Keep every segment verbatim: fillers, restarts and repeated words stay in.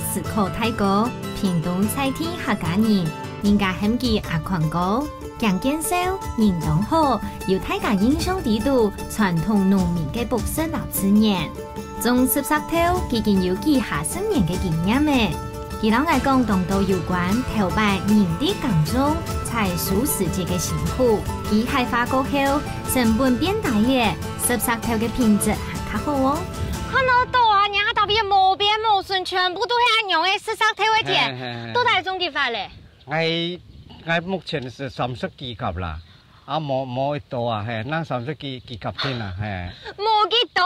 思考大哥，屏東在地客家人，人家喊佢阿寬哥，講見笑，人當好，有大家印象裡肚傳統農民个樸實摎自然。種十色豆已經有幾下十年个經驗了。佢摎𠊎講當多有關頭擺人力耕種、採收時節个辛苦，機械化過後，成本變低了，十色豆个品質還較好哦。看到到啊，人家特別無邊無脣，全部都係恁樣个十色豆个田，嘿，嘿，嘿。到底種幾發咧？𠊎，𠊎目前係三十幾甲啦，啊，無，無幾多啊，嘿，那三十幾，幾甲定啊，嘿。無幾多，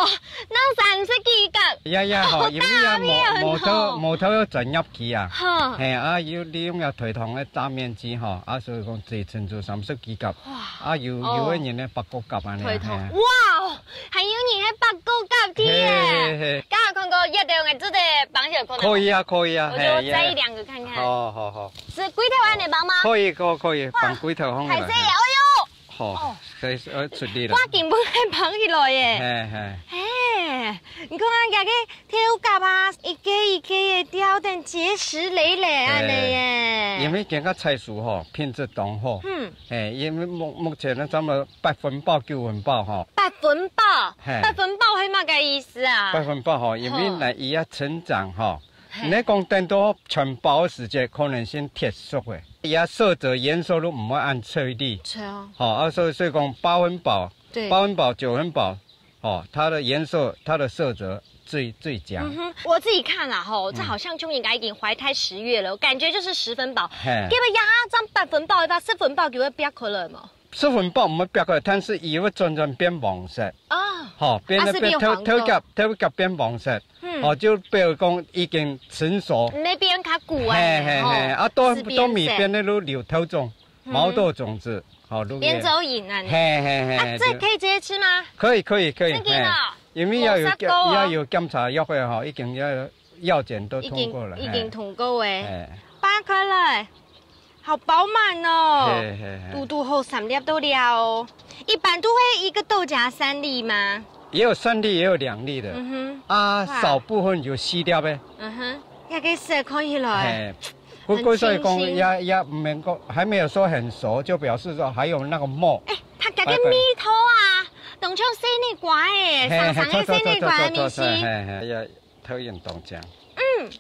那三十幾甲。呀，呀，吼，好大片哦。因為也無，無到，無到要專業去啊。哈。嘿，啊，有利用了推動个大面積吼，啊，所以講只成就三十幾甲。哇。啊，有，哦。有个人呢，百過甲恁呢，推動，嘿。哇，還有人係百過甲个耶。嘿，嘿，嘿。剛剛看過，一定係做得幫手看到。可以啊，可以啊，我就摘一兩個看看。嘿，呀。好，好，好。 係，歸頭恁樣幫嗎？可以，可以，可以，哇，放歸頭放下來。還係，哎喲，好，哦。所以說，呃，出力了。我根本還放起來耶。嘿，嘿。嘿，你看啊，這個豆角啊，一個一個个吊等結實累累恁樣耶。嘿，因為今个採收吼，品質當好。嗯。嘿，因為目，目前呢，差不多八分飽、九分飽吼。八分飽？嘿。八分飽係麼个意思啊？八分飽吼，因為呢，好。佢个成長吼， 嘿。你講等到全飽个時節，可能先忒熟个，佢个色澤、顏色都毋會恁翠綠。對啊。好，啊，所以，所以講八分飽，對。八分飽、九分飽，哦，它的顏色、它的色澤最，最佳。嗯哼，我自己看啦，吼，嗯。這好像就應該已經懷胎十月了，我感覺就是十分飽。嘿。基本上這樣八分飽，到十分飽就會變可樂嘛。 十分飽毋會白个，但是佢會漸漸變黃色。哦。吼，變，啊，係變黃豆。變頭，頭角，頭角變黃色。嗯。吼，就表示講已經成熟。該變較苦啊，嘿，嘿，吼，嘿，啊，都，係變色。都未變个都留頭種，嗯。毛豆種子，吼，都變。變做仁啊。嘿，嘿，嘿，啊，這可以直接吃嗎？可以，可以，可以，真的哦。嘿，因為要有檢，有殺過哦。要有檢查藥个吼，已經要藥檢都通過了，已經，已經通過誒。嘿。嘿。扒開來。 好飽滿哦。嘿，嘿，嘿。堵堵好三粒到了哦。一般都會一個豆莢三粒嗎？也有三粒，也有兩粒的。嗯哼。啊，哇。少部分有四粒的。嗯哼，這個色看起來嘿，很清新。不過所以講，也，也沒有，還沒有說很熟，就表示說還有那個膜。哎，佢這個味道啊，當像細粒瓜誒，嘿，嘿，生生个細粒瓜个味緒。嘿，嘿，嘿，也討厭當講。嗯，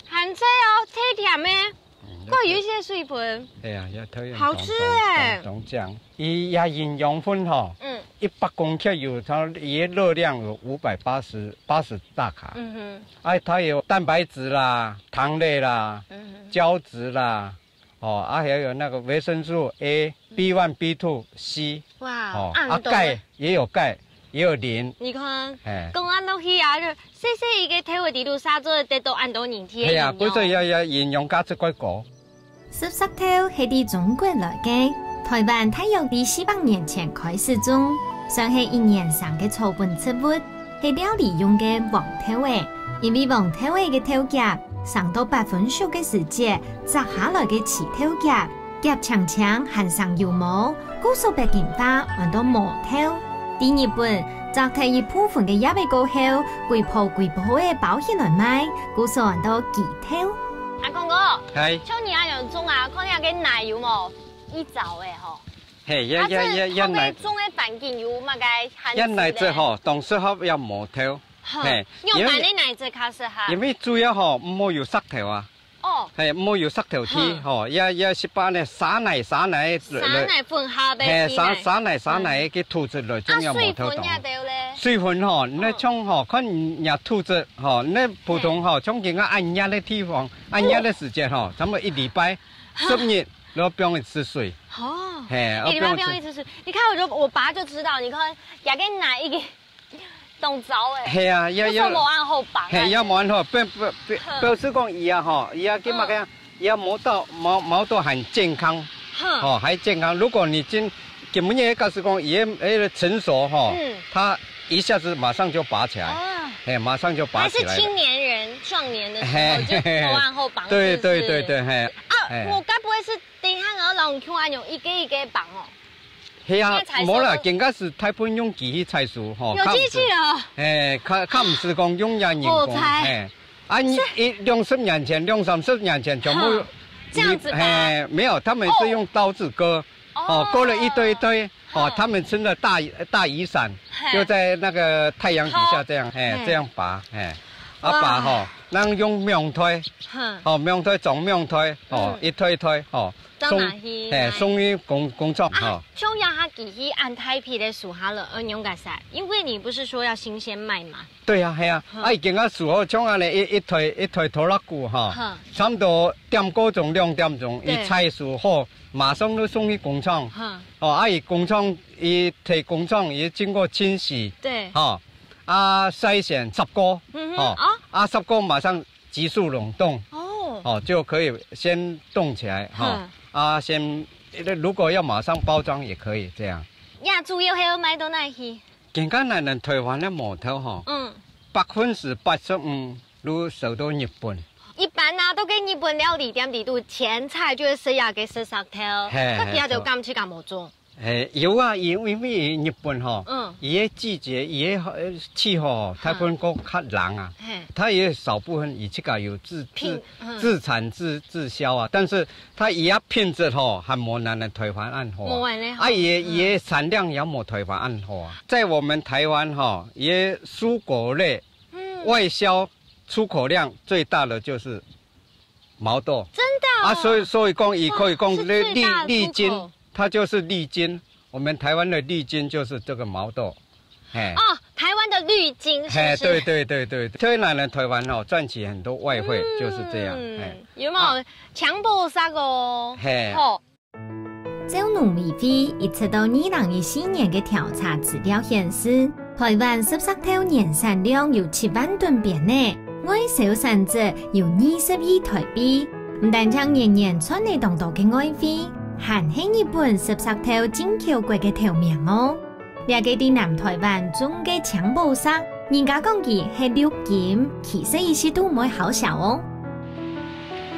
還脆哦，忒甜誒。嗯，怪有一些水分。哎呀，要特別好吃欸。当，当，当，当这样。伊也营养分吼，嗯。一百公克有，它的热量有五百八十，八十大卡。嗯哼。哎，它有蛋白质啦、糖类啦、嗯哼。胶质啦，哦，啊，还有那个维生素A、B one、B two、C。哇，哦，啊，暗多。钙也有，钙也有磷。你看，哎。讲恁落去啊，就细细一个豆仔底肚，啥做得得到恁多人体的营养。哎呀，故所要，要营养价值較高。 十色豆係對中國來个，台灣大約對四百年前開始種，算係一年生个草本植物，係料理用个黃豆仔。因為黃豆仔个豆莢生到八分熟个時節，摘下來个青豆莢，夾淨淨還生有毛，故所白金花安到毛豆。在日本，摘忒一部分个葉仔過後，歸泡歸泡仔包起來賣，故所安到枝豆。阿光哥，嗨。像你恁樣種啊，看你个泥有無？一燥个吼。嘿，也，啊，也，也，這也泥，種个環境有麼个限制咧？也泥質吼，當適合要毛豆。哈，嘿，用哪个泥質較適合？因為，因為主要吼，毋好有石頭啊。哦。嘿，毋好有石頭地，哼。吼，也，也係把呢沙泥，沙泥，沙泥混合个嘿，地泥。沙，沙泥，沙泥个土質來種啊，要毛豆當。水分也得咧。水分吼，你哦。種吼，看你土質吼，你普通吼，嘿。像今个恁熱个地方， 恁熱个時節吼，差不多一禮拜、十日，都要放一次水。哦，嘿，一禮拜放一次水。你看，我就，我爸就知道，你看，這个泥已經當燥欸。嘿啊，要，要，為什麼無恁好綁啊？嘿，要無恁好，表，表，表，哼。表示講佢啊吼，佢啊，今嘛个，嗯。佢啊毛豆，毛，毛豆很健康，哼。哦，還健康。如果你今 今晡日假使講，佢个，那個成熟吼，嗯。它一下子馬上就拔起來，啊。嘿，馬上就拔起來了。還是青年人、壯年的時候，嘿，就頭上後綁，對，是不是？對，對，對，嘿，啊，嘿。無該不會係等一下𠊎老公啊，用一個一個綁哦？係啊，應該採收無啦，都應該係大部分用機器採收吼，有機器哦。較毋係，嘿，較，較毋係講用人工，哦，才。嘿。 啊，你，是。一，兩十年前，兩三十年前，全部，哈，這樣子拔。哎，沒有，他們是用刀子割，哦。哦，割了一堆一堆，哦，哈。他們撐著大，大雨傘，嘿。就在那個太陽底下這樣，嘿，嘿。這樣拔，嘿。啊，哇。拔吼，那用棉胎，哼。哦，棉胎，裝棉胎，哦，嗯。一胎一胎，哦，裝哪去？送，嘿，送去工，工廠，啊，吼。像這下機器恁大批个收下來，呃，仰結煞？因為你不是說要新鮮賣嗎？ 對啊，係啊，嗯。啊，佢今下收好，像恁樣一，一台，一台拖拉庫哈，哈。差不多點過鐘、兩點鐘，對。佢採收好，馬上就送去工廠。哈。哦，啊，佢工廠，佢提工廠，佢經過清洗，對。哈，啊，篩選十個，嗯哼，哦，哦。啊，十個馬上急速冷凍，哦。哦，就可以先凍起來，哈，嗯。啊，先，如果要馬上包裝也可以這樣。呀，主要還要賣到哪去？ 今下𠊎等台灣个毛豆吼，嗯。百分之八十五都銷到日本。一般啊，都跟日本料理店裡肚前菜就會食這个十色豆，嘿，特別就敢去敢無種。嘿，有啊，因，因為日本吼，嗯。佢个季節，佢个，呃，氣候吼，嗯。大部分較冷啊，嘿。佢有少部分佢自家有自，自，嗯。自產自，自銷啊，但是 佢个品質吼，還無咱个台灣恁好啊。無恁好。啊，佢个，嗯。佢个產量也無台灣恁好啊。在我們台灣吼，佢个蔬果類，嗯。外銷出口量最大的就是毛豆。真的哦？啊，所以，所以講，佢可以講，哇，是最大的出口。綠，綠金，它就是綠金。 我們台灣的綠金就是這個毛豆，嘿。哦，台灣的綠金是不是？嘿，對，對，對，對，對。所以呢，台灣哦，賺取很多外匯，嗯，就是這樣，嘿。有沒有啊。強暴殺哦？嘿。吼。照農委會一直到二零一四年个調查資料顯示，台灣十色豆年產量有七萬噸邊呢，外銷產值有二十億台幣。毋單淨年年賺了當多个外匯，還係日本十色豆進口國个頭名哦。這个在南台灣種个強暴殺，人家講佢係綠金，其實佢實在毋會好笑哦。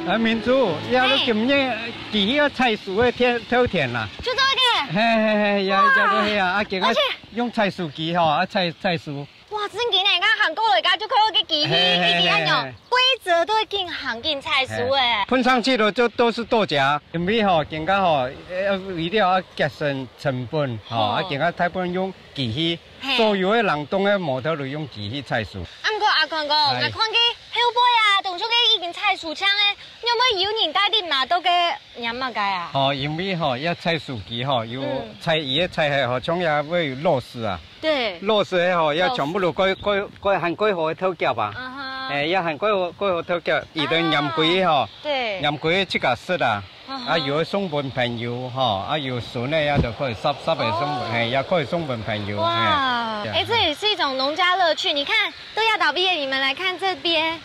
啊，明珠，這个今日，嘿。今日要採收个田，豆田啦。就這个。嘿，嘿，嘿，也，哇。也都係啊，啊，今日而且用採收機吼，啊，採，採收。 哇，真緊呢，你看行過來，就看到个機器，嘿，嘿，一直按鈕，嘿，嘿。規則都會緊行緊採收欸。嘿，噴上去的就都是豆莢，因為吼，今下吼，呃，為了要節省成本，吼，啊，哦。今下大部分用機器，嘿。所有的冷凍的毛豆都用機器採收。啊，毋過阿寬哥，哎。𠊎看佢後背啊，當初个已經採收淨个，仰會有人帶你嘛，到該拈麼个啊？吼，因為吼，這採收機吼，有嗯。採，佢个採下吼，像也會有螺絲啊。對。螺絲个吼，也全部都改，改，改，還改好个頭夾啊。嗯哼。哎，也還改好，改好頭夾，佢等拈歸个吼，對。拈歸个自家食啊。嗯哼。啊，有个送分朋友吼，啊，有孫个也就可以，煠，煠个送分，哦。嘿，也可以送分朋友，哇，嘿。哎，這也是一種農家樂趣。你看，都要倒畢業，你們來看這邊。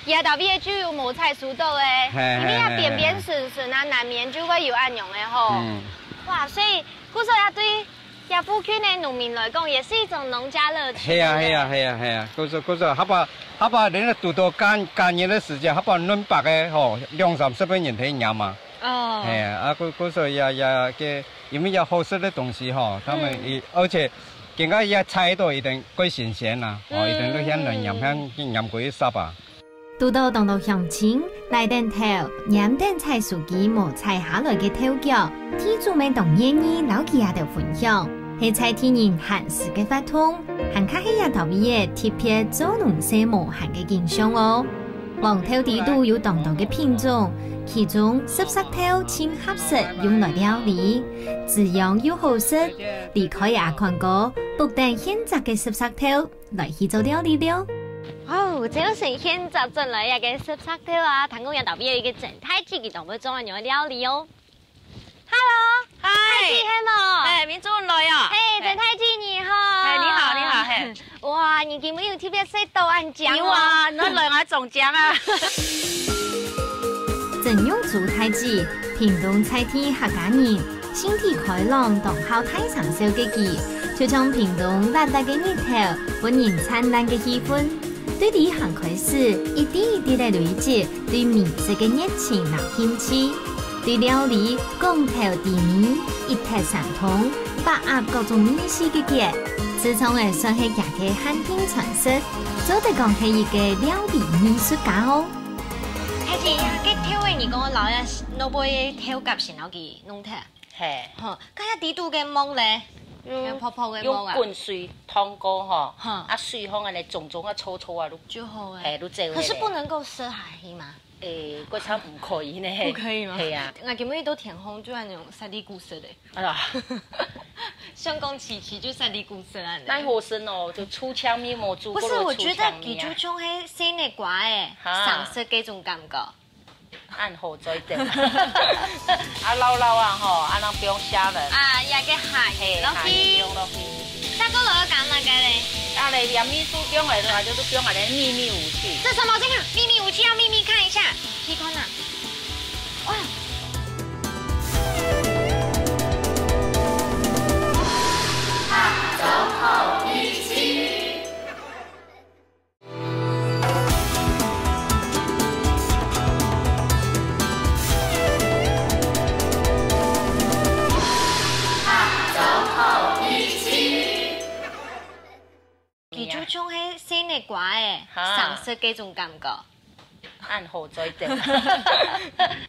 也特別就有無採收到个，嘿，你們要扁扁順順啊，嘿，嘿，嘿。難免就會有恁樣个吼。嗯。哇，所以故所也對這附近个農民來講，也是一種農家樂趣。係啊，對不對？係啊，係啊，係啊，故所，故所，下把，下把人家堵到趕，趕人个時節，下把輪把个吼，兩三十个人去拈嘛。哦。係啊，啊，故，故所也，也，个，因為也好食个東西吼，他們嗯。也，而且，今个也採到一定過新鮮啦，哦，一定都先來拈，嗯。先去拈過一霎啊。 堵到當多鄉親，來等頭，拈等採收機無採下來个豆角，地主們當願意摎佢兜分享，係在地人閒時个活動，還較係這頭尾个特別做農事無閒个景象哦。黃豆裡肚有當多个品種，其中十色豆盡合適用來料理，滋養又好食。離開阿寬哥，不等現摘个十色豆， 來去做料理了。哦，這係現摘轉來个十色豆啊，聽講這頭尾有一個鄭太太佢當會做恁樣个料理哦。Hello，嗨。太太係無？哎，明珠你來啊。嘿，哎。鄭太太你好。哎，你好，你好，嘿。哇，你今晡日有特別食到恁靚哦。有啊，你來𠊎中獎啊。鄭玉珠太太，屏東在地客家人， 性地開朗，當好大城小个佢，就像屏東辣辣个日頭，分人燦爛个氣氛。對旅行開始，一滴一滴个累積對美食个熱情摎興趣。對料理講透底味，一撇三通，把握各種味緒个結，自從會算係佢个限定傳承，做得講係一個料理藝術家哦。太太，該豆仔你講摎該落尾个豆角先摎佢弄忒。 嘿。吼，該這底肚个膜咧，嗯，該泡泡个膜啊。用滾水燙過吼，哈。啊，水放恁樣，重重啊，搓搓啊，就，就好欸。嘿，就做个咧。可是不能夠食下去嗎？欸，該差毋可以呢。不可以嗎？嘿啊。𠊎今晡日都天光，就恁樣殺哩牯食咧。哎呀。想講試試就殺哩牯食恁樣。哪好食哦，就出腔面無煮過就出腔面啊。不是，我覺得佢就像係生个瓜仔，哈。生食該種感覺。 恁好做得。啊，撈撈啊吼，啊，恁樣放下來。啊，這個下去，嘿，落去。下去放落去。再過來要加麼个咧？啊，來，這味素放來了，就是放下來秘密武器。這什麼？這個秘密武器要秘密看一下。去看啊。哇！佢就像係生个瓜仔，哈。生食該種感覺。恁好做得。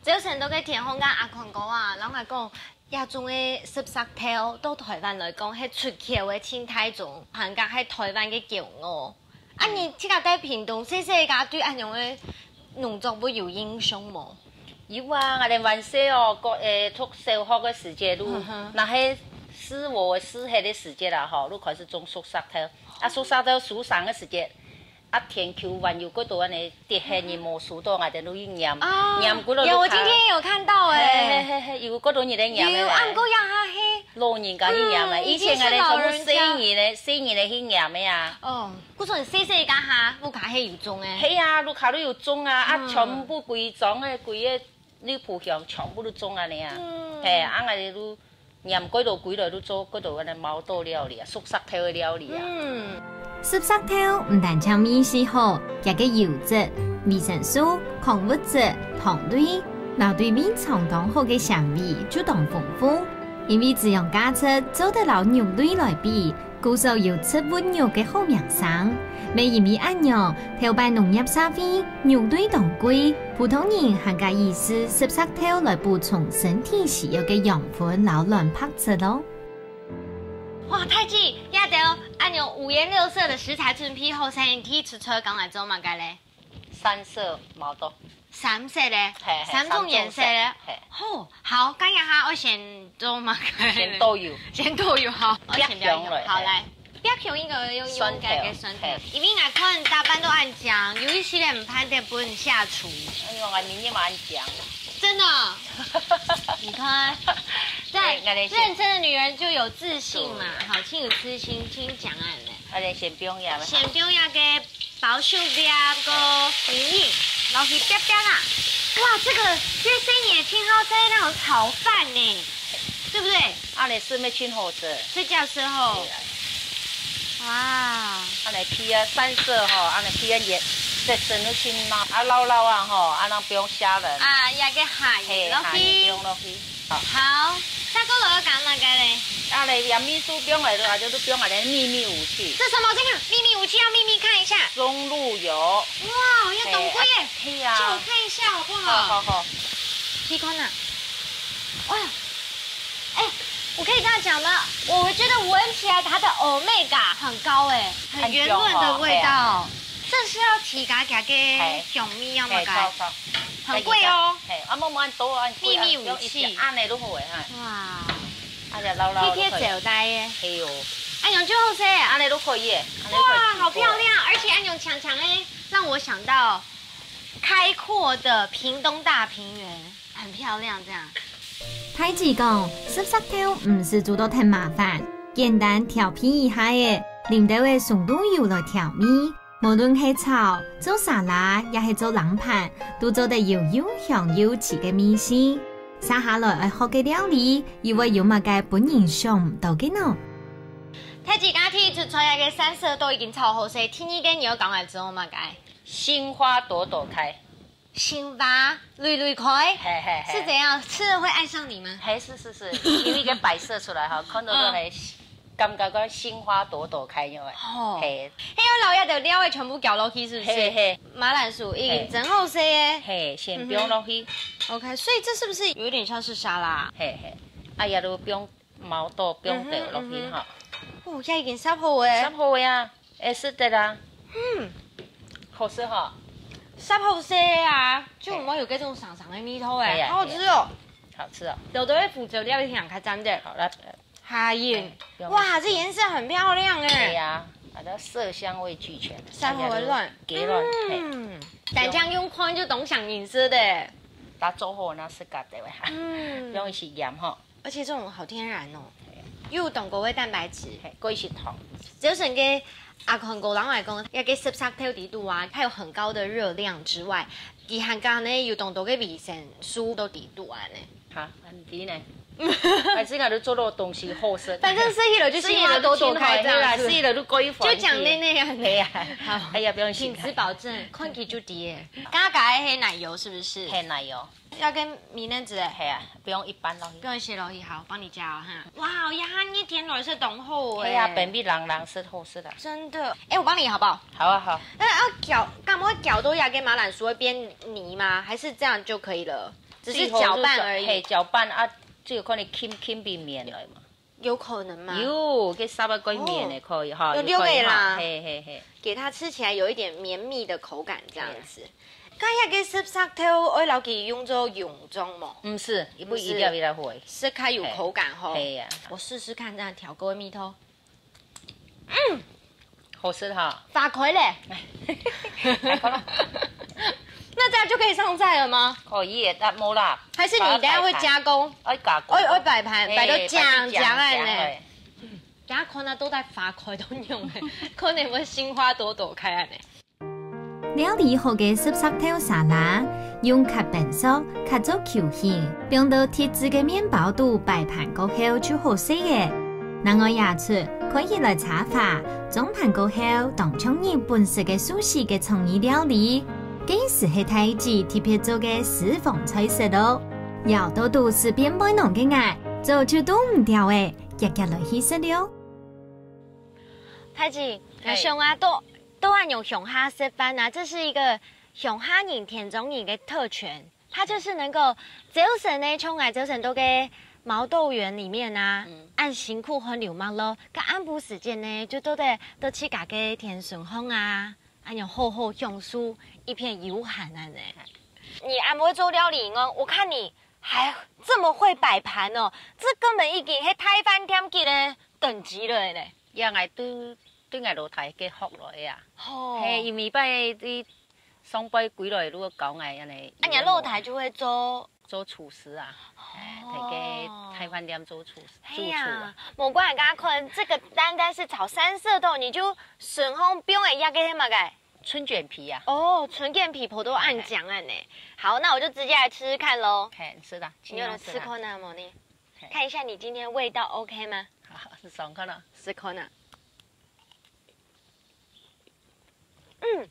朝晨到該天光，該阿寬哥啊，摎𠊎講，這種个十色豆，到臺灣來講，係出口个盡大宗，還過係臺灣个驕傲。 啊，你自家在屏東細細个，對恁樣个農作物有印象無？有啊，𠊎等還細哦，國，欸，讀小學个時節，就，嗯哼。若係四月个時節啦吼，就開始種熟色豆。啊，熟色豆收成个時節，啊，田坵還有幾多恁樣，跌下人無收到，𠊎等就去拈，哦，拈過了就看。有，我今天有看到欸。嘿，嘿，嘿，嘿，有幾多人來拈个咧。有，啊，毋過也還係，老人家去拈个，嗯，以前𠊎等全部已經是老人家。細人仔，細人仔去拈个啊。哦。 故所細細个下，屋下係有種个。係啊，屋下都有種啊，啊，嗯。全部歸莊个，歸个綠浦鄉全部都種恁樣啊。嗯。係，啊，𠊎等都拈幾多歸來都做幾多恁樣毛豆料理啊，熟色豆个料理啊。嗯。熟色豆毋單淨味緒好，佢个油脂、維生素、礦物質、糖類，摎對胃腸當好个纖維就當豐富。因為滋養價值做得摎肉類來比， 故所有植物肉个好名聲。乜因為恁樣，頭擺農業社會肉類當貴，普通人還較意食熟色豆來補充身體需要个養分摎卵白質咯。哇，太太，這兜恁樣五顏六色个食材準備好勢，你第一出菜講來做麼个咧？三色毛豆，三色个，嘿，嘿，三種顏色个。三種色，嘿。好，好，該這下我先做麼个？先倒油。先倒油，好，我先倒油。煏香了，好，嘿。來。煏香應該用，用酸甜，該个酸甜，嘿。因為𠊎看大半都恁講，有一些人毋怕得分人下廚。哎喲，𠊎明明嘛恁講。真的哦？你看，對，對，𠊎來先。認真的女人就有自信嘛，對。好，請有自信，請講啊。 啊，你先放下嘛。先放下个包熟粒个米米，落去煏煏啊。哇，這個，這聲音也挺好吃，那種炒飯呢，對不對？恁樣係毋係盡好食？睡覺時候。對啊。哇。恁樣配啊三色吼，恁樣配啊也，這真个盡好，啊，老老啊吼，啊，恁樣放蝦仁。啊，也个下嘿，落去。下仁放落去。 好。好，再過來要幹嘛个嘞？啊，來，這味素放來了，就是放來个秘密武器。這什麼？這個秘密武器要秘密看一下。松露油。哇，要懂贵耶。嘿，啊，嘿啊。借我看一下好不好？好，好，好。你看呐。哎呀，哎，我可以这样讲吗？我觉得闻起来它的 omega 很高哎，很圆润的味道。很香哦，嘿啊。这是要提给它个嘿。香味要么个？嘿，炒，炒。 很贵哦。嘿，啊，慢慢倒啊，秘密武器。恁樣就好个哈。哇。啊，就老老就可以。貼貼手袋耶。嘿喲。哎喲，就好勢啊。恁樣就可以耶，恁樣就可以哇，好漂亮，而且恁樣強強哎，讓我想到開闊的屏東大平原，很漂亮這樣。大姊講，煠石頭毋使煮到忒麻煩，簡單調配一下仔，淋兜仔松露油來調味。 無論係炒、做沙拉，也係做冷盤，都做得有又香又齊个味緒。續下來愛學个料理，又會有麼个分人想毋到个呢？大姊，頭先个三色都已經炒好勢，第二個你愛教𠊎做麼个？心花朵朵開。 心花蕊蕊開，嘿，嘿，嘿。是怎樣？吃了會愛上你嗎？嘿，是，是，是，有一個擺設出來哈，看到過來，哦。感覺講心花朵朵開，有無？哦。嘿。嘿，有老爺的料仔全部攪落去，是不是？嘿，嘿。馬鈴薯已經蒸好勢耶。嘿，先放落去。嗯哼。OK，所以這是不是有點像是沙拉？嘿，嘿。啊，也都放毛豆，放豆落去哈。嗯哼，嗯哼。哦，這已經煠好耶。煠好呀。 會食得啊。嗯。好食哈。煠好勢啊，就毋會有這種酸酸个味道哎，嘿呀，好好吃哦。嘿呀。好吃哦。有的會煮成料理挺較讚的。好，來。哈耶，哎，不用。哇，這顏色很漂亮哎。對呀，啊，它色香味俱全，煠好个卵。哎呀，都給卵，嘿。嗯，單淨用看就當上癮似的。打做好那是假的喂哈。嗯。用一些鹽哈。 而且這種好天然哦，又當高个蛋白質。嘿，過一些糖。就算个阿寬哥人來講，這個煠石頭裡肚啊，它有很高的熱量之外，佢還加呢有當多个維生素都裡肚啊呢。哈，毋知呢。還是𠊎都做到東西好食。反正食起來就心花朵朵開這樣子。食起來都過一就講那那樣。對呀。好，哎呀，不用緊。品質保證，看起就知耶。剛剛改的黑奶油是不是？黑奶油。 要跟米奶子哎。嘿啊，不用一半落去。不用一些落去，好，幫你加哦哈。哇，呀，你甜味是當好哎。嘿啊，便秘冷冷食好食的。真的，哎，我幫你好不好？好啊，好。那要攪，敢會攪到這個馬鈴薯會變泥嗎？還是這樣就可以了？只是攪拌而已。最好就是，嘿，攪拌啊，最好看你輕輕變綿來嘛。 有可能嗎？有，該沙拉蓋綿的可以哈，哦，有六個啦。有可以哈，嘿，嘿，嘿。給它吃起來有一點綿密的口感，這樣子。嘿啊。該這個煠石頭愛摎佢用做蓉狀無？毋係，佢毋係一粒一粒會。食較有口感吼。嘿。嘿啊。我試試看，這樣調過味道。嗯， 好食哈。化開咧。化開了。那這樣就可以上菜了嗎？可以，但無啦。還是你等下會加工？愛加工。愛，愛擺盤，嘿，擺到靚靚个呢。擺到靚靚个。等下看啊，到底化開到樣个，可能會心花朵朵開啊呢。料理好个煠石頭沙拉，用較粄索、較做球形，放到特製个麵包肚擺盤過後就好勢个。 另外也出看起來差花，裝盤過後，當像日本式个壽司个創意料理，更係係大姊特別做个私房菜色哦。枵到肚屎變背囊个𠊎，早就堵毋牢欸，遽遽來去食了。大姊，嘿。𠊎想啊，都，都恁樣鄉下食飯啊，這是一個鄉下人、田庄人个特權。 佢就係能夠朝晨呢，像𠊎朝晨到个毛豆園裡面啊，嗯。恁辛苦汗流脈落，該暗晡時間呢，就做得到自家个田脣項啊，恁樣好好享受一片悠閒恁呢。你恁會做料理哦，我看你還這麼會擺盤哦，這根本已經係大飯店級个等級了呢。呀，𠊎對對𠊎老弟个學來啊。吼，係，因為擺你上輩歸來如果教𠊎恁呢，啊，你老弟就會做做廚師啊，哎，在个大飯店做廚師，主廚啊。係啊，無怪你剛剛看這個單單是炒三色豆，你就順風放个一個係麼个？春捲皮啊。哦，春捲皮婆都恁講恁呢。好，那我就直接來吃吃看咯。嘿，是的，你有來吃看啊，莫妮？看一下你今天味道OK嗎？好，試看啊。試看啊。嗯，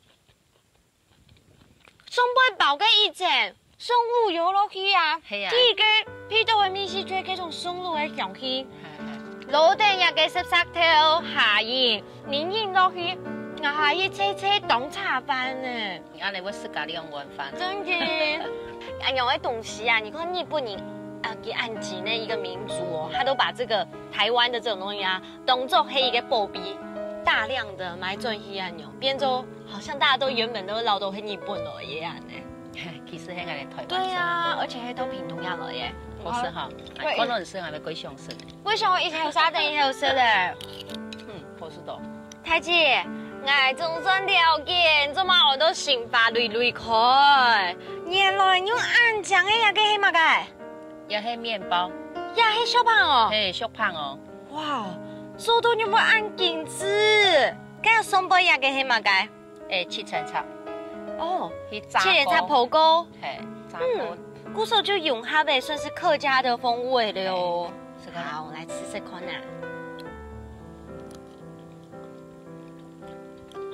上輩包个以前，松露有落去啊，係啊，第一个鼻到个味緒就係這種松露个香氣。落等這个濕石頭下去，你飲落去，咬下去脆脆當下飯呢。你恁呢會食个兩碗飯。真的，哎喲，个東西啊，你看日本人啊，佢恁樣个一個民族哦，他都把這個台灣的這種東西啊，當作係一個寶貝，大量的買轉去恁樣，變做好像大家都原本都老都很日本了一樣呢。其實很个台灣。對啊，而且還都屏東也來耶。好食哈，可能是還沒歸想食。為什麼以前有沙丁也有食的？嗯，好食的。太姐，𠊎總算了解，你做麼个都心花蕊蕊開？原來你恁樣个，這个係麼个？也係麵包，也係小胖哦。嘿，小胖哦。哇，做到你會恁精緻。該上背這个係麼个？欸，七層塔。哦，去炸過。七層塔烰過。嘿，炸過。嗯，故所就融合了，算是客家的風味了哦。嘿，是的。好，來吃吃看啊。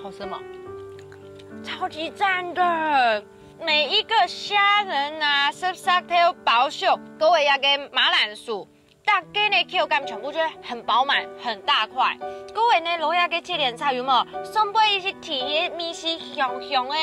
好吃嗎？超級讚的！每一個蝦仁啊，濕石頭、包粟，還有這个馬鈴薯， 大家个口感全部就會很飽滿、很大塊。還有呢，落這个七層塔有無？上背一直提个味緒香香个，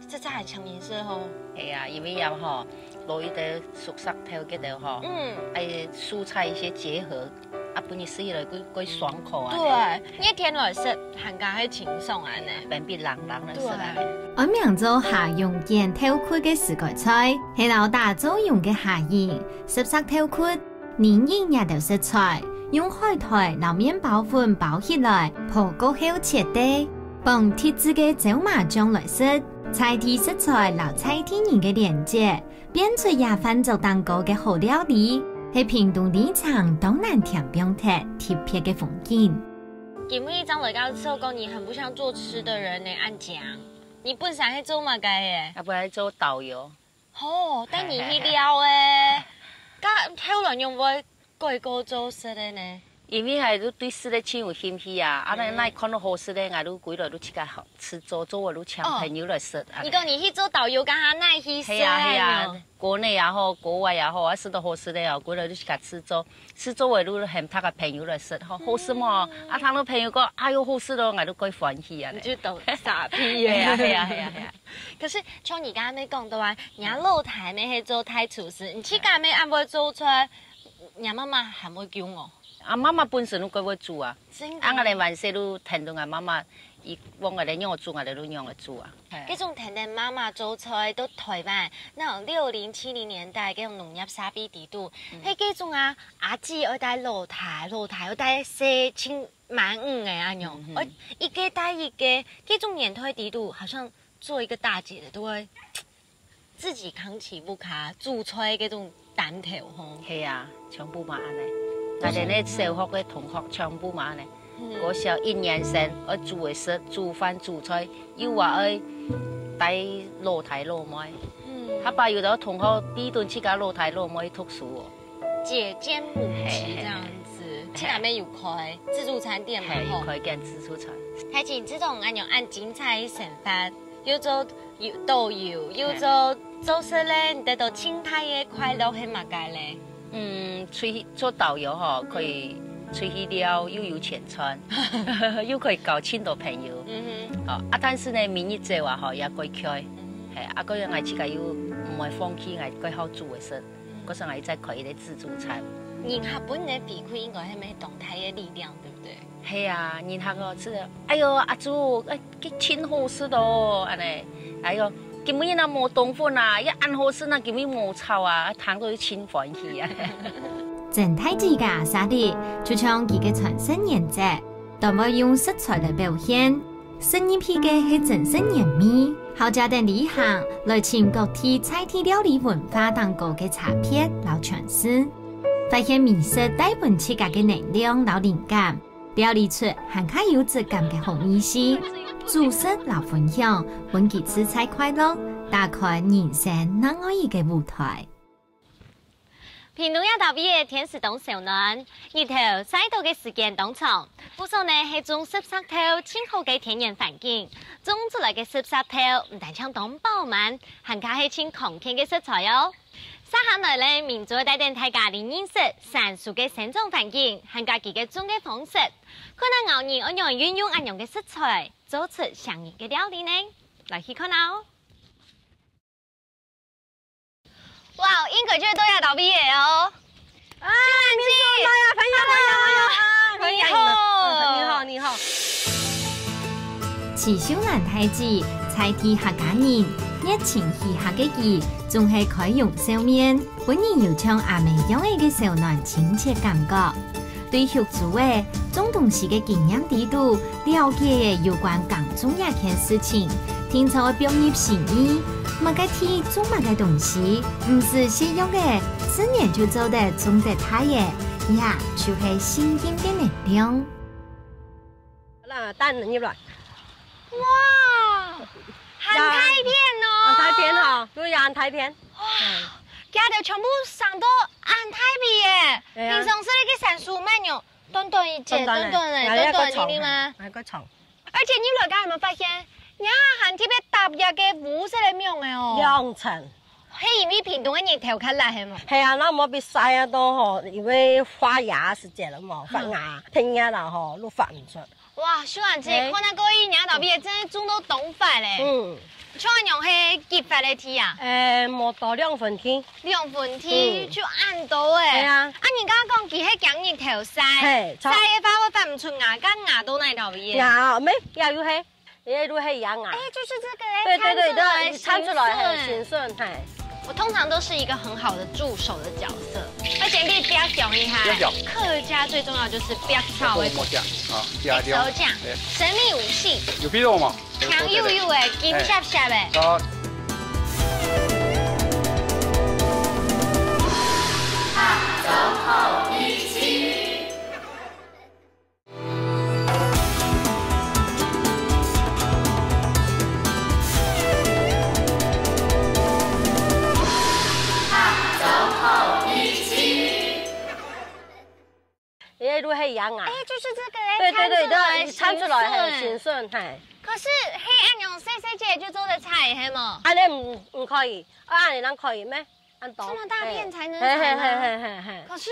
這才係清明色吼。係啊，因為這吼，落一个濕石頭个頭吼，嗯，欸，蔬菜一些結合，啊，分你食起來會會爽口啊。對，熱天來食，還較會清爽啊呢。分別冷冷來食啊。對。安名做蝦仁捲豆骨个四個菜，係摎打做用个蝦仁、濕石頭骨、 你用這兜食材，用海苔摎麵包粉包起來，烰過後切塊，放特製个椒麻醬來食，在地食材摎在地人个連結，變出這飯桌頂高个好料理，係屏東里長當難添放忒特別个風景。今晡日張偉剛說過，你很不像做吃的人呢，恁樣。你本身係做麼个个？啊，本來做導遊。 吼，帶你去尞欸。該後來仰會改過做食个呢？因為𠊎就對食个盡有興趣啊，啊，該哪看到好食个，𠊎就歸來就自家學，試做，做个就請朋友來食。你講你去做導遊，該下哪去食？係啊，係啊，國內也好，國外也好，啊，食到好食个哦，歸來就自家試做，試做个就喊大家朋友來食，吼，好食無？啊，聽到朋友講，哎喲，好食咯，𠊎就蓋歡喜啊咧。你就當沙鼻个。係啊，係啊，係啊，係啊。 可是像你剛剛講到啊，你老弟乜係做大廚師，你自家乜恁會做菜，你媽媽還會驚哦？啊，媽媽本身就蓋會煮啊。真的。啊，𠊎兜還細就跈等𠊎媽媽，佢講𠊎兜仰仔煮，𠊎兜就仰仔煮啊。嘿。這種跈等媽媽做菜，到台灣，那種六零七零年代，該種農業社會底肚，嗯。該這種啊，阿姊愛帶老弟，老弟愛帶細，親滿五个恁樣，嗯哼。愛一個帶一個，這種年代底肚，好像 做一個大姐的都會自己扛起屋下煮菜這種擔頭吼。係啊，全部嘛恁呢。𠊎兜个小學个同學全部嘛恁呢。嗯。國小一年生愛煮个食，煮飯煮菜，又話愛帶老弟老妹。嗯。下擺有兜同學逼等自家老弟老妹讀書哦。 姐兼母職這樣子，嘿，嘿，嘿。自家乜有開自助餐店嘛，嘿，吼。有開間自助餐。還真這種恁樣恁精彩个生活，又做又導遊，又做，嘿。做食个，你得到盡大个快樂係麼个咧？嗯，出去做導遊吼，可以出去尞，又有錢賺，又可以交盡多朋友。嗯哼。哦，啊，但是呢，每日走啊吼，也過開。嗯哼。嘿，啊，過後𠊎自家又毋會放棄，𠊎過好煮个食。 嗯。過後𠊎再開一個自助餐。人客分你个回饋應該係乜當大个力量，對不對？係啊，人客哦，係，哎喲，阿祖，哎，佢盡好食哦，恁呢，哎喲，今晡日哪無冬粉啊，也恁好食，哪今晡日無炒啊，聽到就盡歡喜啊。鄭大姊个阿沙律，就像佢个傳承原則，當會用食材來表現。食入去个係真實原味，好食等旅行，來尋各地在地料理文化當中个差別摎傳承，發現美食帶分自家个能量摎靈感。 料理出還較有質感个好味緒。煮食摎分享，分佢自在快樂，打開人生另外一個舞台。屏東這搭位个天時當燒暖，日頭曬到个時間當長，毋少呢係種濕石豆盡好个天然環境。種出來个濕石豆毋單淨當飽滿，還加係盡康健个食材哦。 接下來呢，明珠帶等大家來認識山蘇个生長環境，還加佢个種个方式。看下𠢕人愛仰運用恁樣个食材，做出像樣个料理呢？來去看哦！哇，應該就係到這搭位个哦。啊，秀蘭姊，朋友，朋友，朋友，朋友，你好，你好，你好。徐秀蘭大姊，在地客家人，熱情喜客个佢，總係開容笑面，分人有像阿姆樣仔个燒暖親切感覺。對畜豬仔、種東西个經驗裡肚， 了解了有關耕種這件事情，定著愛放入心意。麼个地種麼个東西，毋使食藥个，自然就做得種得大个，這就係信任个能量。來，蛋入來。哇，恁大片哦！恁大片吼，對呀，恁大片。哇，佢兜全部生到恁大片耶！對啊。平常時个山蘇毋係恁樣， 短短一節，短短的，短短的，哎呀，短短个，你嘛。還較長。而且你來講有無發現，你還特別搭一個烏色个網仔哦。兩層。係因為屏東个日頭較烈，係無？係啊，該無被曬啊，都吼，因為發芽時節了嘛，發芽，嗯。發芽了吼，都發毋出。哇，秀蘭姊，哎。看到這一年頭，也真係種到當快咧。嗯。像恁樣係幾闊个地啊？哎，無到兩分地。 兩分地，嗯。就恁多欸。係啊。啊，人家講佢係驚日頭曬，係，著。曬个話會發毋出芽，該芽到哪位咧？芽，無，芽又係，也就係芽啊。哎，就是這個欸，對，對，對，對，看出來，看出來，很順。很順，嘿。我通常都是一個很好的助手的角色，而且你不要講一下，不要講。客家最重要就是不要吵欸。我講啊，不要講。不要講，哎。神秘武器。有必要嗎？ 香油油个，金閃閃个。好。哎，就係一樣啊。哎，就是這個，哎，對，對，對，看出來，對，看出來，很順。很順，嘿。可是，係恁樣細細節就做得採，係無？恁樣毋，毋可以，啊，恁樣正可以咩？恁多。這麼大片才能採嗎？嘿，嘿，嘿，嘿，嘿，嘿。可是，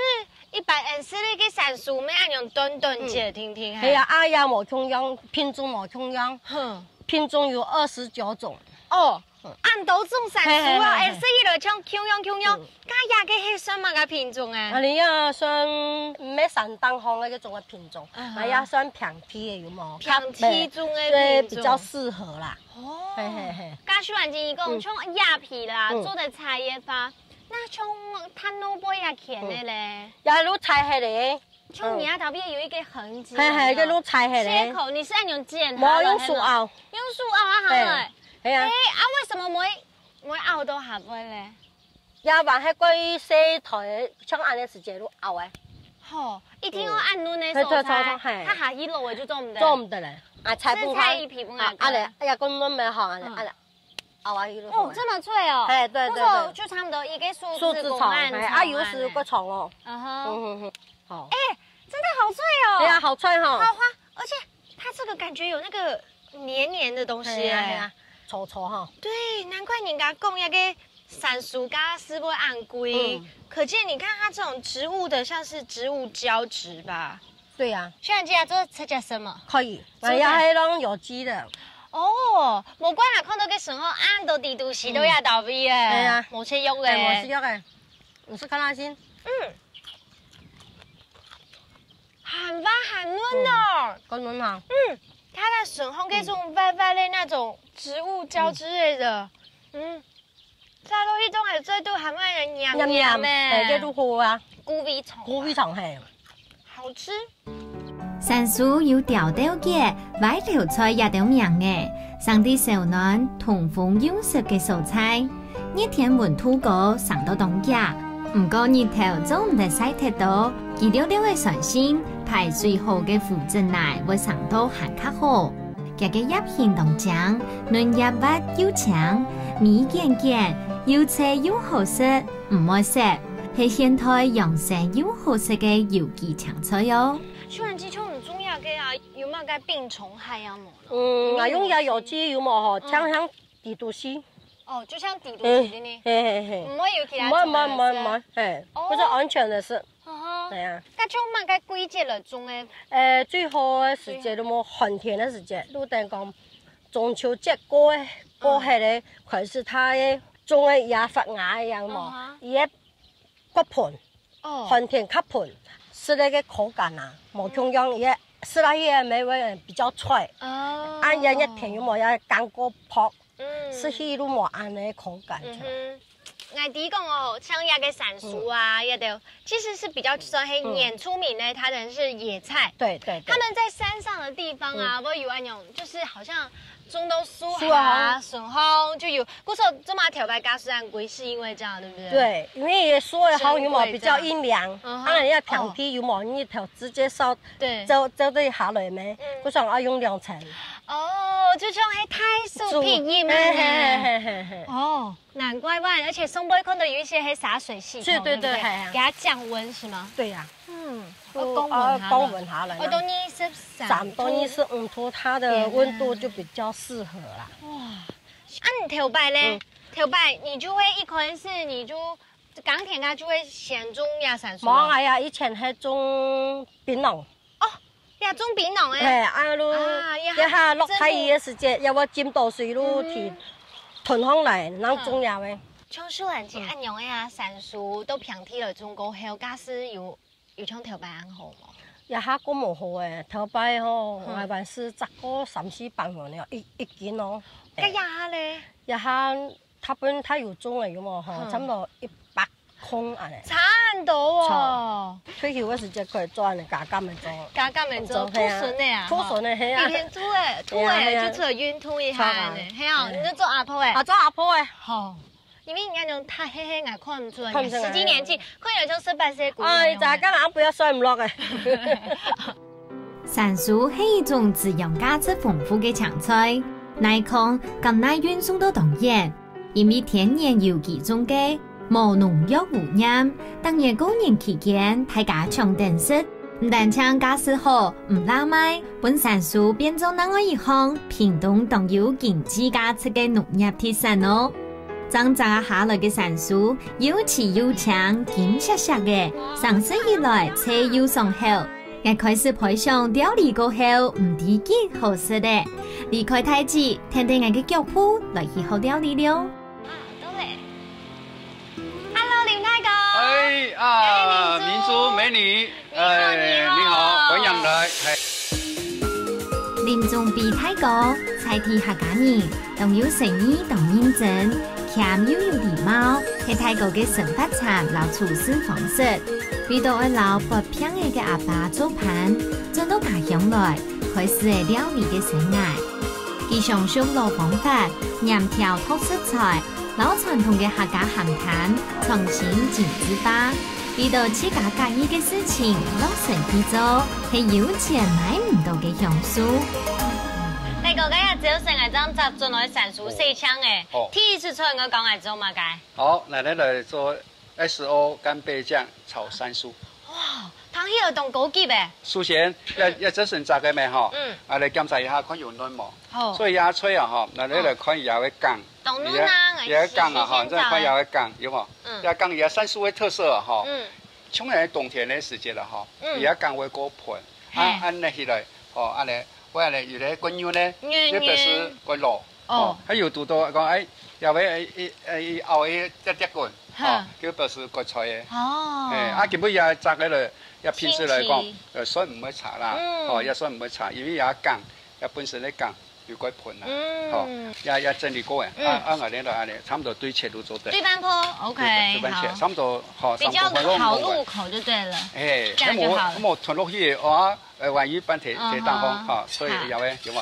一般人食个山蘇，愛恁樣短短節，嗯。定定，嘿。係啊，啊，也無共樣，品種無共樣。哼。品種有二十九種。哦。 恁多種山蘇啊，嘿，嘿，嘿，嘿。哎，食起來像共樣共樣，嗯。該這個係算麼个品種欸？啊，你也算毋係山頂項个該種个品種，嗯哼。啊，也算平地个，有無？平地種个品種。對，比較適合啦。哦。嘿，嘿，嘿。該秀蘭姊講，嗯。像這片啦，嗯。做得採个話，該像田路背也田个咧。嗯。也有採下來。 像你啊，嗯。頭尾有一個痕跡，嘿，嘿，有沒有？該路採下來。切口，你是愛用剪它的，無，用手拗。還是用手拗啊，嘿。好了。嘿啊。哎，啊，為什麼不會，不會拗到下背咧？也還係過於細台，像恁樣時節就拗欸。吼，一定要恁樣个手才，嗯。嘿，對，對，對，嘿。它下去落尾就做毋得。做毋得咧。啊，採分開。是採一皮分開。啊，恁樣，哎呀，講恁樣好，恁樣，嗯。恁樣。 拗啊，一路哦，這麼脆哦。嘿，對，對，對。那時候就差不多一個手指公恁長，手指長，嘿，啊，有時又較長哦。嗯哼。嗯哼哼，好。哎，真的好脆哦。對啊，好脆哈。好滑，而且它這個感覺有那個黏黏的東西，嘿啊，哎。嘿啊，粗粗哈。對，難怪人家講那個山蘇價是會恁貴，嗯。可見你看它這種植物的，像是植物膠質吧。 對呀。秀蘭姊啊，做得直接食無？可以，可以。哎呀，還有那種有機的。哦，無怪啦，看到該時候，恁多地都係都愛倒閉欸。嗯。對呀。無食藥欸。哎，無食藥欸。你試看看先。嗯。還滑還嫩哦。嗯，還嫩哈。嗯，它的筍和這種歪歪的那種植物膠之類的，嗯，再落去都還最多還會黏黏黏黏，欸，這都好啊。菇味重。菇味重，嘿。好吃。 山蘇有吊兜結、歪頭菜這兜名仔，生在燒暖、通風又濕个所在。熱天溫度高，生到當遽。毋過日頭做毋得曬忒多，佢溜溜个酸性，排水好个腐殖泥會生到還較好。佢个葉形當靚，嫩葉滑又青，尾捲捲，又脆又好食，毋會澀，係現代養生又好食个有機青菜哦。 秀蘭姐，像你種這个啊，有無該病蟲害啊無？嗯，𠊎用這有機有無吼，嗯。像像地毒死。哦，就像地毒死的呢。嘿，嘿，嘿。毋會有其他蟲害，毋會，毋會，毋會，是啊。嘿，哦。不是安全的事。哦吼。對啊。該像麼个季節來種个？呃，最好个時節，最好。就無寒天个時節，就等講中秋節過个，過後个，嗯。開始它个種个也發芽个樣無？嗯哼。佢个 較賁，哦。寒天較賁，食个个口感啊，無共樣，嗯。也食落去个味會比較脆。哦。啊，也熱天又無也乾過泡，嗯。食起都無恁个口感出來。嗯哼。𠊎知講哦，像這个山蘇啊，嗯。這兜其實是比較算係原住民呢，嗯。它的是野菜。對，對，對。他們在山上的地方啊，嗯。會有那種，就是好像 種到樹下，樹啊。筍項就有。故所做麼个頭擺價數恁貴，是因為這樣，對不對？對，因為樹个項有無比較陰涼，係因為這樣。嗯哼。啊，人家平地有無日頭直接照，對。照，照對下來咩？嗯。故所愛用兩層。哦，就像係大樹種，避陰嘛。嘿，嘿，嘿，嘿，嘿。哦，難怪，而且上背看到有一些係灑水系統，對，對，對，對不對？嘿啊。給它降溫是嗎？對呀。嗯，都，要降溫下來。啊，降溫下來啦。哦，都二十 三到二十五度，它的溫度就比較適合啦。哇，啊，你頭擺咧？嗯。頭擺你就會一開始你就耕田啊，就會先種這山蘇哦？無啊呀，以前係種檳榔。哦，也種檳榔欸。嘿，啊，就，啊，也這下落大雨个時節，也會浸到水就去，嗯。囤上來，然後種這个。像秀蘭姐恁樣个啊，山蘇到平地來種過後，價數有 有像頭擺恁好無？這下過無好欸，頭擺吼，嗯。𠊎還係摘過三四百銀了，一，一斤哦。該這下咧？這下大部分佢有種个有無吼，嗯。差不多一百空恁樣。差很多哦。差。退休个時節可以做恁樣加減个做。加減个做，做，係啊。渡孫个啊，渡孫个，係啊。吼。一邊渡欸，渡欸，係啊，係啊。就出來運動一下恁樣。差啊。係啊，係啊。你就做阿婆欸。啊，做阿婆欸。好。 因為人家種大細細，𠊎看毋出來，看毋出來。實際年紀，看起來像十八歲姑娘樣欸。哎，咋講啊，不要算毋落欸。山蘇係一種滋養價值豐富个青菜，哪講甘耐運送到當遠，因為天然有機種个，無農藥污染，逐年過年期間，大家搶等食， 毋單淨價數好，毋罅賣，分山蘇變做另外一項屏東當有經濟價值个農業特產哦。正摘下來个山蘇，又萋又青，金閃閃个，生食起來脆又爽口。𠊎開始培養料理過後，毋知幾好食咧。離開大姊，跈等𠊎个腳步來去學料理了。啊，到咧。 Hello，林大哥。哎，啊，哎，明珠。明珠美女，你好，哎，你好。你好，歡迎來，哎。林宗比大哥，在地客家人，當有誠意，當認真，謙又有禮貌，係大哥个生活餐摎處事方式。為著愛摎發病个阿爸做伴，轉到家鄉來，開始了料理个生涯。佢常用老方法，黏調擇食材， 摎傳統个客家鹹淡創新精緻化，為著自家合意个事情落身去做，係有錢買毋到个享受。大哥，該日朝晨𠊎正摘轉來山蘇洗淨欸，哦。第一隻菜𠊎講𠊎做麼个？好，來，來，來做S O干貝醬炒山蘇。哇，聽起來當高級欸。首先，愛，愛朝晨摘个咩吼，嗯。啊，來檢查一下看有嫩無。好。所以這菜啊吼，來，來，來看一下个梗。 當嫩啊，這个梗啊，吼，你再看這个梗，有無？嗯。這梗也山蘇个特色啊，吼。嗯。像來冬天个時節了，吼，嗯。這梗會過賁，啊，嘿。恁樣起來，吼，恁樣，會恁樣有个過軟呢，軟軟。特別係過老，哦。吼，還有堵到講，哎，也會一，一，一拗一跌跌滾，哦，嗯。就表示割菜个。哦。嘿，啊，根本也摘个了，也品質來講，新鮮。呃，酸毋會差啦，嗯。哦，也酸毋會差，因為也乾，也本身个乾，有該盆啦，嗯。哦，也，也整理過个，嗯。啊，啊，𠊎等就恁呢，差不多對切就做得。對半破，OK，對，對半切，好。差不多，好，比較好入口就對了。三公分。嘿，這樣就好了。那麼，那麼吞落去个話，呃，萬一半忒，嗯哼。忒淡風，哈，所以好。也會，有無？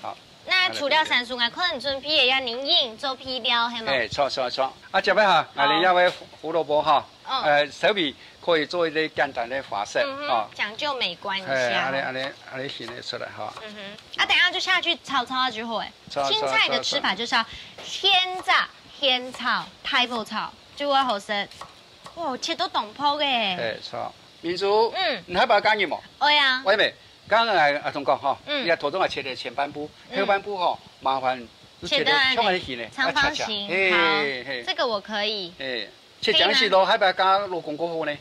好。 那除了山蘇，𠊎看你準備个也恁樣做配料，係無？哎，著，著，著。啊，接下哈，𠊎等這位胡蘿蔔哈，哦。呃，稍微可以做一個簡單个花色，嗯哼，哈。講究美觀一下。哎，恁呢，恁呢，恁呢顯得出來哈。嗯哼。啊，等一下就下去炒炒就好欸。炒，炒，青菜的吃法就是要先炸、先炒、大火炒，就會好食。哇，切到當薄欸。哎，著。明珠，嗯。你害怕加鹽無？會啊。會咩？ 剛剛𠊎，阿忠講吼，嗯。你看頭中啊切个前半部，嗯。後半部吼，麻煩就切个切得像恁呢形呢，長方形，要恰恰。嘿，好，嘿。這個我可以。嘿，切這樣子咯，可以嗎？還不要加老公過後呢？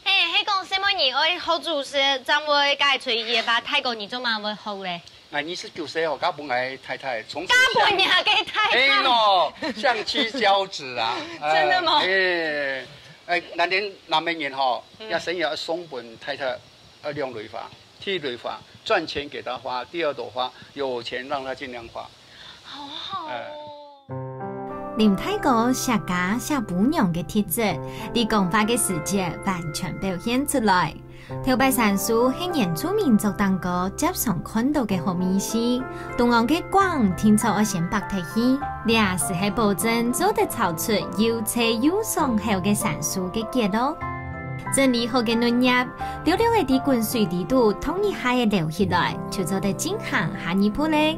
嘿，係講細妹人愛學煮食，正會加隨意吧，大哥你做麼會學咧？𠊎二十九歲吼，嫁分𠊎太太，從小嫁分人家太太。嘿喏，相夫教子啊。真的嗎？哎，哎，難得男人吼，嗯。要生意要送分太太，要兩蕊花。 第一蕊花，賺錢給她花，第二朵花，有錢讓她盡量花。好好哦。哎。林大哥惜家惜餔娘个特質，在講話个時節完全表現出來。頭擺山蘇係原住民族當中輒常看到个好味緒，同樣个梗定著愛先擘忒去，這斯係保證做得炒出又脆又爽口个山蘇个結咯。整理好个嫩葉， 略略仔在滾水裡肚燙一下仔撈起來，就做得進行下一步咧。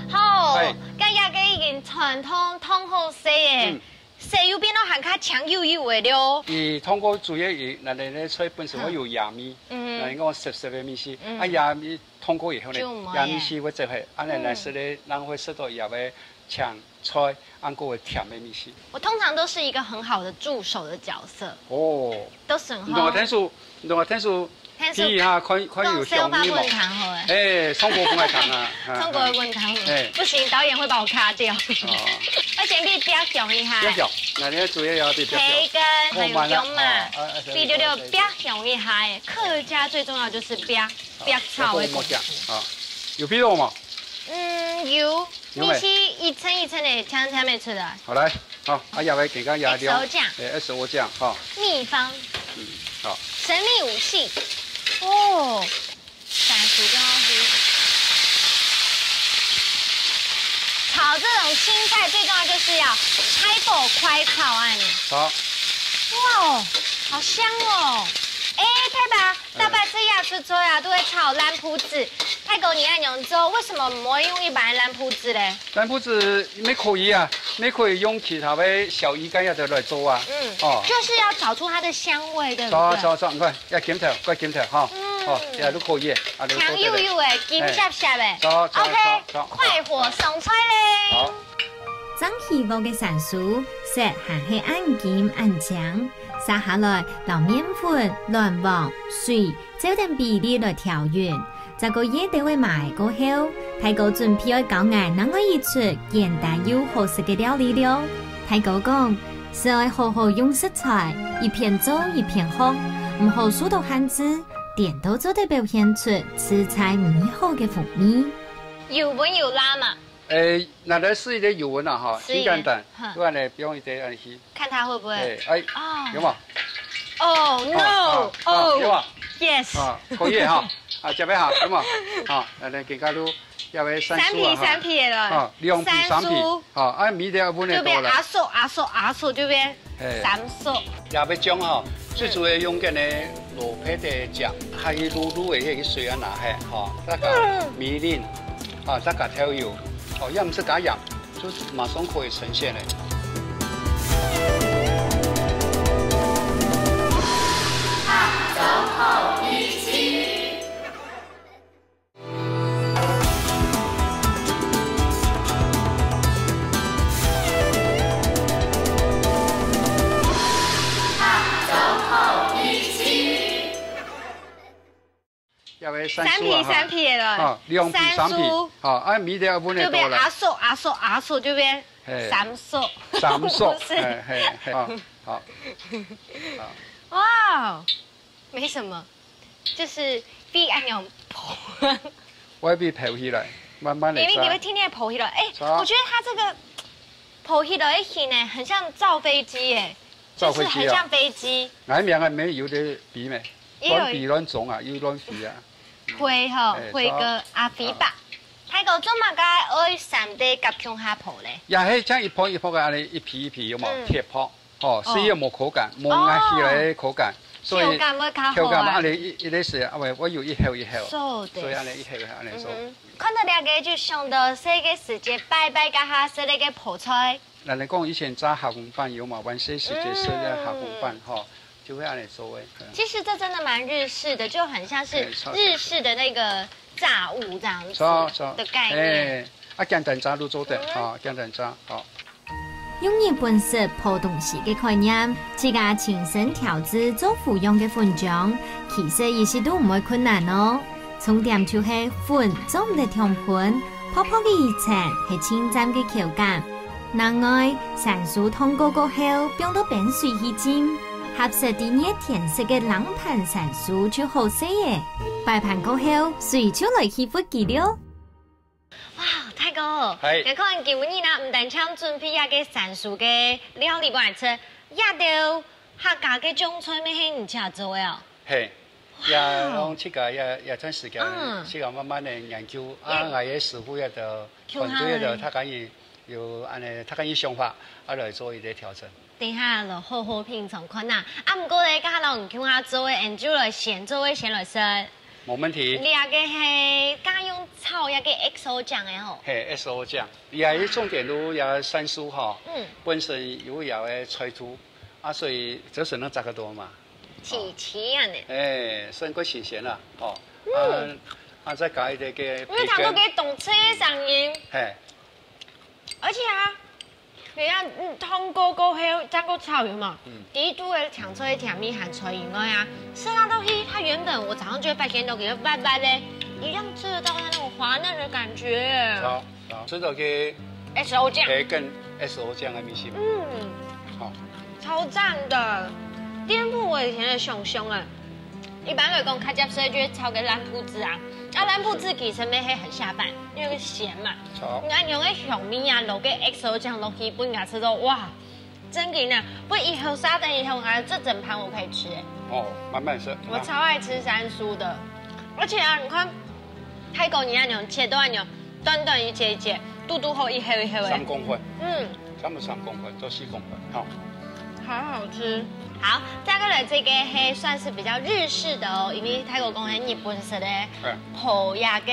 好，哎。該這個已經全燙，燙好勢欸，嗯。色又變到還較青幽幽仔了。佢燙過主要佢，𠊎等个菜本身會有野味，嗯。𠊎等講澀澀个味緒，嗯。啊，野味燙過以後呢，就無野味緒會走開，啊，𠊎等來食咧，嗯。然後會食到佢个 青菜，還過會甜个味緒。我通常都是一個很好的助手的角色。哦。都是很好。你同𠊎聽說，你同𠊎聽說，聽說第一下看，看有香味無？講笑話不能談好欸。哎，唱歌不愛談啊。啊，唱歌不能談好。哎。不行，導演會把我卡掉。哦。我先去煏香一下。煏香，那你要注意要煏香。培根還有薑嘛，哦，慢慢啊，啊，啊，對，對，對，煏香一下欸。客家最重要就是煏，好，煏炒的功夫。要多麼講啊？有味道嗎？嗯，有。 有沒？你是一層一層的，甜甜的出來。好，來，好，啊，也來給它壓掉。X O醬。哎，X O醬，哈。秘方。嗯，好。神秘武器。哦，山蘇這樣子。炒這種青菜最重要就是要開火快炒啊你。好。哇哦，好香哦。哎，太白， 大白菜也出菜啊，都會炒爛布子。大哥，你恁樣做，為什麼毋會用一般爛布子咧？爛布子也可以啊，也可以用其他个小魚乾也得來做啊。嗯，哦。就是要找出它的香味，對不對？找，找，找，你看，要金頭，快金頭哈。嗯。哦，也都可以，啊，都做得。香油油的，金閃閃的。哎。找，找，OK，找，找。快火上菜咧。好。 正起鑊个山蘇，色還係恁金恁靚，續下來摎麵粉、卵黃、水，照等比例來調勻。再過掖兜仔麻仔過後，大哥準備愛教𠊎另外一出簡單又好食个料理了。大哥講，係愛好好用食材，一片做一片學，毋好受到限制，顛倒做得表現出自在美好个風味。有溫有辣嘛？ 誒，拿來試一個油溫啊，哈，試一個，盡簡單，哈。不然呢，不用一直按去。看它會不會。誒，哎，哦。有無？Oh 啊，no！啊，啊，Oh，有無？Yes！啊，可以哈。啊，這邊哈，有無？啊，來，來，給它滷，要不要三叔啊，三皮，哈。三皮的了。啊，兩皮，三皮。三叔。啊，啊，米的要溫的多了。這邊阿叔，阿叔，阿叔這邊。 嘿。三叔。也愛醬吼，最主要用个呢，蘿蔔个醬，還有滷滷个彼个水啊拿下，吼，再加米粉，啊，再加調油，哦，也毋使加鹽，就馬上可以呈現了。要不要三叔啊，三皮，哈？三皮的了。啊，兩皮，三皮。三叔。啊，啊，米的要分得多了。這邊阿叔，阿叔，阿叔這邊。哎，三叔，三叔，不是。哎，嘿，嘿，好，好，好。哇，没什么，就是必按鈕跑。我要被跑起来，慢慢的。因为你会天天跑起来，哎，是啊。我觉得它这个跑起来的形呢，很像造飞机耶，造飞机啊。就是很像飞机。哪一名啊？没有的比没，也有乱比乱撞啊，又乱飞啊。 飞吼，哎，飞个阿飞吧。大哥，做麼个愛三个夾共下跑咧？也係將一泡一泡个恁呢一皮一皮，有無？嗯。鐵泡，吼，哦。所以又無口感，無咬起來个口感，哦。所以口感會較好啊。口感嘛，恁呢一，一个是，啊，我，我有一口一口，所以對。恁呢一口一口恁呢做。嗯哼。看到這个就想到細个時節，拜拜該下食个泡菜。 人家講以前炸蝦公飯有嘛，還細時節食个蝦公飯，嗯。吼，就會恁呢做个。嗯。其實這真的蠻日式的，就很像是日式的那個炸物這樣子的概念。哎，著，著。哎，啊，簡單炸都做得，嗯。吼，簡單炸，吼。用日本式泡東西个概念，自家親身調製做好用个粉漿，其實一息都毋會困難哦。重點就係粉做毋得忒粉，泡泡个一層係盡讚个口感。 另外，山蘇燙過過後，放到冰水去浸，合適在熱天食个冷盤山蘇就好勢咧。擺盤過後，隨手來去拂佢了。哇，大哥，嗨。你看今日呢，毋單淨準備這个山蘇个料理分𠊎食，這兜客家个醬菜乜係你自家做个哦？嘿，哇。也用自家也，也段時間，嗯。自家慢慢个研究，啊，也。𠊎个師傅也都 團隊个，大家有，有恁呢，大家有想法，啊，來做一個調整。等一下來好好品嚐看吶。啊，毋過咧，剛剛你共下做个，恁就來先做个先來食。無問題。這个係家用炒這个X O醬个吼。嘿，X O醬，也係重點都也山蘇吼，嗯。本身有也个菜頭，啊，所以這是能摘个多嘛。齊齊恁呢。哎，算過新鮮啦，吼。嗯。啊，啊，再加一點个培根。你聽到个動車个聲音。嘿。 而且啊，你看，嗯，燙過過後，再過炒有無？嗯。第一度个香菜甜味還在以外啊，吃下去，它原本我早上就會發現到有白白的，一樣吃得到它那種滑嫩的感覺。好，好，這個可以，X O醬。可以跟X O醬个味緒。嗯。好。超讚的，顛覆我以前的想像啊。 一般來講，較接受就係炒个爛布子啊，啊，爛布子其實乜係很下飯，因為鹹嘛。好。你看用个香味啊，落个X O醬落去，分人家吃到，哇，真的呢，不過以後殺等以後啊，這整盤我可以吃欸。哦，慢慢吃。我超愛吃山蘇的，而且啊，你看，泰國你那種切都那種短短一節一節，肚肚好一口一口欸。三公分。嗯。差不多三公分到四公分，好。 好好吃。好，再過來這個係算是比較日式的哦，因為泰國講係日本式的，嗯。泡這個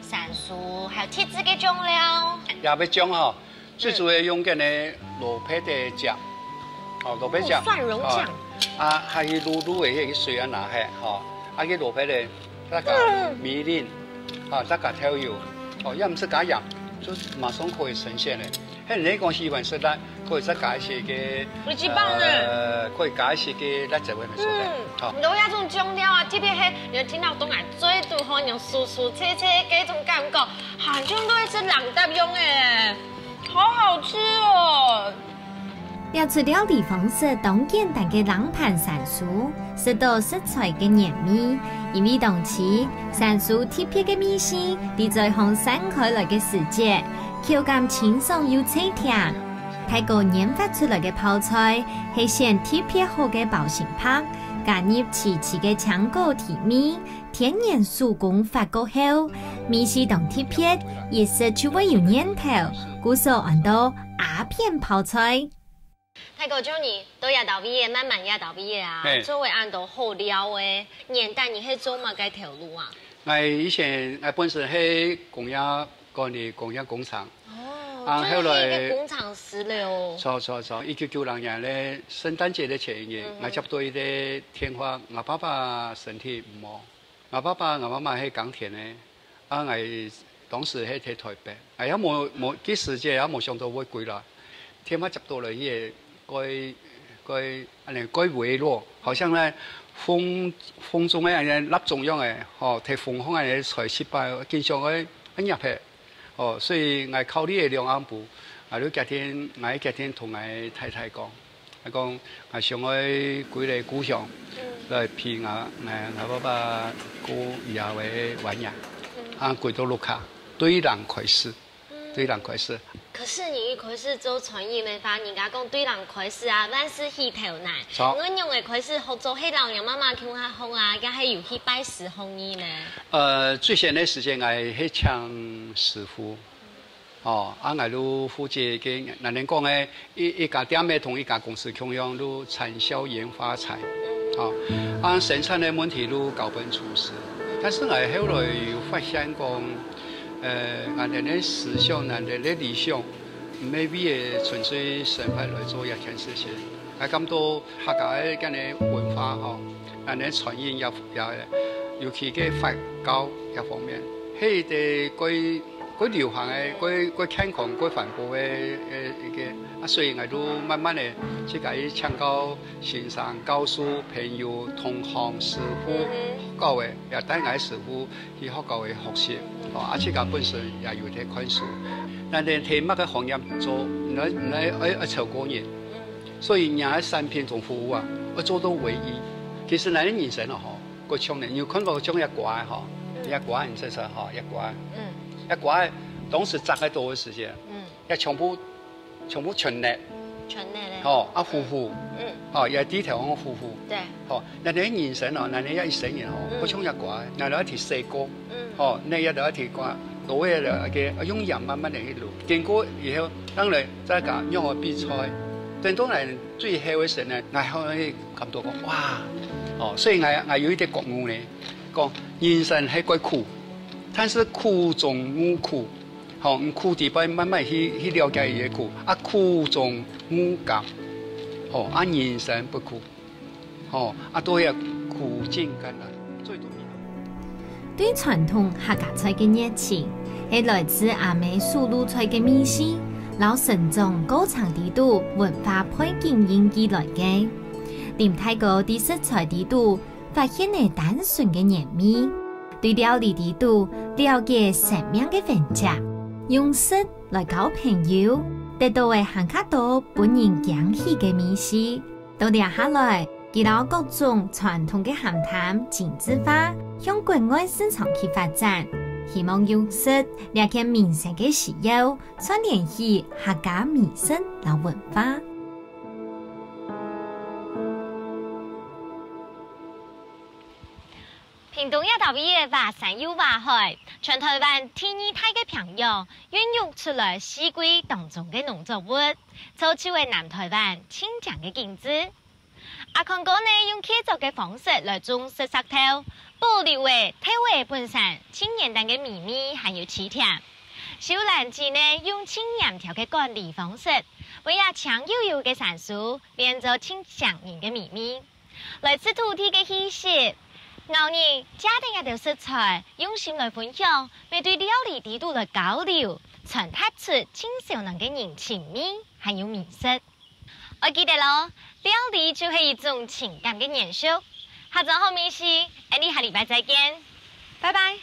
山蘇，還有特製个醬料。這個醬吼，最主要用个呢，蘿蔔个醬，哦，蘿蔔醬，哦，蒜蓉醬。哦，啊，還有滷滷个那個水啊拿下，吼，啊，个蘿蔔呢，那個嗯。米粉，啊，那個豆油，哦，也毋使加鹽，就馬上可以呈現了。 嘿，你講喜歡食辣，可以再加一些个，一級棒呢。呃，可以加一些个辣椒味的所在。嗯，好。你都要用醬料啊，特別係你有聽到東海最堵好那種酥酥脆脆的那種感覺，好像都會是冷淡用哎，好好吃哦。這出料理方式當簡單个冷盤山蘇， 食到食材个原味，因為當時山蘇特別个味緒，在嘴項散開來个時節，口感清爽又脆甜。大哥研發出來个泡菜，係選特別好个包心白，加入齊齊个青果提味，天然手工發過後，味緒當特別，一食就會有念頭，故所安到鴉片泡菜。 大哥，就你到這搭位仔，慢慢這搭位仔啊，嘿。做位恁多好料个，原底你係做麼个頭路啊？𠊎以前，𠊎本身係工業，管理工業工廠。哦，啊，就係一個工廠師了哦。後來，著，著，著，一九九六年个聖誕節个前一日，嗯哼。𠊎接到一個電話，𠊎爸爸身體毋好。 𠊎爸爸、𠊎媽媽係耕田个，啊，𠊎當時係在臺北，𠊎也無，無，該時節也無想到會歸來。電話接到來，佢个蓋，蓋，恁呢，蓋微弱，好像呢，風，風中个恁呢，蠟燭樣个，吼，在風項恁呢吹失敗，緊想愛，愛入去。哦，所以𠊎靠這個兩暗晡， 𠊎就決定，𠊎決定同𠊎太太講，𠊎講，𠊎想愛歸來故鄉，來陪𠊎，𠊎，𠊎爸爸過以後个晚年。啊，歸到屋下，對零開始，對零開始。可是你一開始做餐飲个話，人家講對零開始啊，萬事起頭難。你仰會開始學做，係老娘媽媽共下學啊，也係有去拜師學藝呢？呃，最先个時間，𠊎係請師傅。 哦，啊，𠊎就負責个，𠊎等講个，一，一家店仔同一家公司共樣，就產銷研發財。哦，啊，生產个問題就交分廚師。但是𠊎後來有發現講，呃，𠊎等个思想，𠊎等个理想，毋係為了純粹生活來做一件事情。𠊎感到客家个恁樣文化吼，恁樣傳承也，也，尤其个佛教這方面，係一個過，過流行个、過，過健康、過環保个，呃，一個。啊，所以𠊎就慢慢个自家去請教先生、教授、朋友、同行、師傅、教个，也帶𠊎師傅 去學校个學習，哦，啊，自家本身也有在看書。𠊎等在麼个行業做，毋愛，毋愛，愛，愛超過人。所以人个產品同服務啊，愛做到唯一。其實𠊎等人生啊，吼，過像呢，你有看過像一瓜仔吼，一瓜仔你識識吼，一瓜仔，一瓜仔當時摘个多个時間，也全部，全部全綠。 全綠个。吼，啊，苦苦，嗯。吼，也低頭講苦苦。對。吼，𠊎等人生哦，𠊎等這一生人哦，嗯。好像一瓜仔，𠊎等愛提水果，嗯。吼，𠊎也愛提瓜，落尾个，用鹽慢慢个去滷。經過以後，當然再加用个比賽，等到𠊎最後个時呢，𠊎會感覺講，哇，哦，所以𠊎，𠊎有一個覺悟呢，講人生係過苦，但是苦中有苦， 吼，你苦底背慢慢去，去了解佢个苦，啊，苦中有甘，吼，啊，人生不苦，吼，啊，都係苦盡甘來，最重要。對傳統客家菜个熱情，係來自阿姆手路菜个味緒，摎成長過程裡肚文化背景印記來个。林大哥在食材裡肚 發現了單純个原味，對料理裡肚了解生命个痕跡，用食來交朋友，得到个還較多分人驚喜个味緒。到這下來，佢摎各種傳統个鹹淡精緻化，向國外市場去發展，希望用食了解民生个需要，串聯起客家美食摎文化。 屏東這搭位个話山又話海，全臺灣第二大个平洋，孕育出來四季當中个農作物，造就了南臺灣盡靚个景緻。阿寬哥呢，用契作个方式來種食石豆，保留了豆仔本身盡原旦个微微還有鮮甜。秀蘭姊呢，用盡黏條个管理方式，分這青幽幽个山蘇變做盡驚人个微微。 來自土地个氣息，𠢕日借等這兜食材，用心來分享，乜對料理裡肚來交流，傳達出盡燒暖个人情味，還有美食。愛記得哦，料理就係一種情感个延續。客庄好味緒，𠊎等下禮拜再見，拜拜。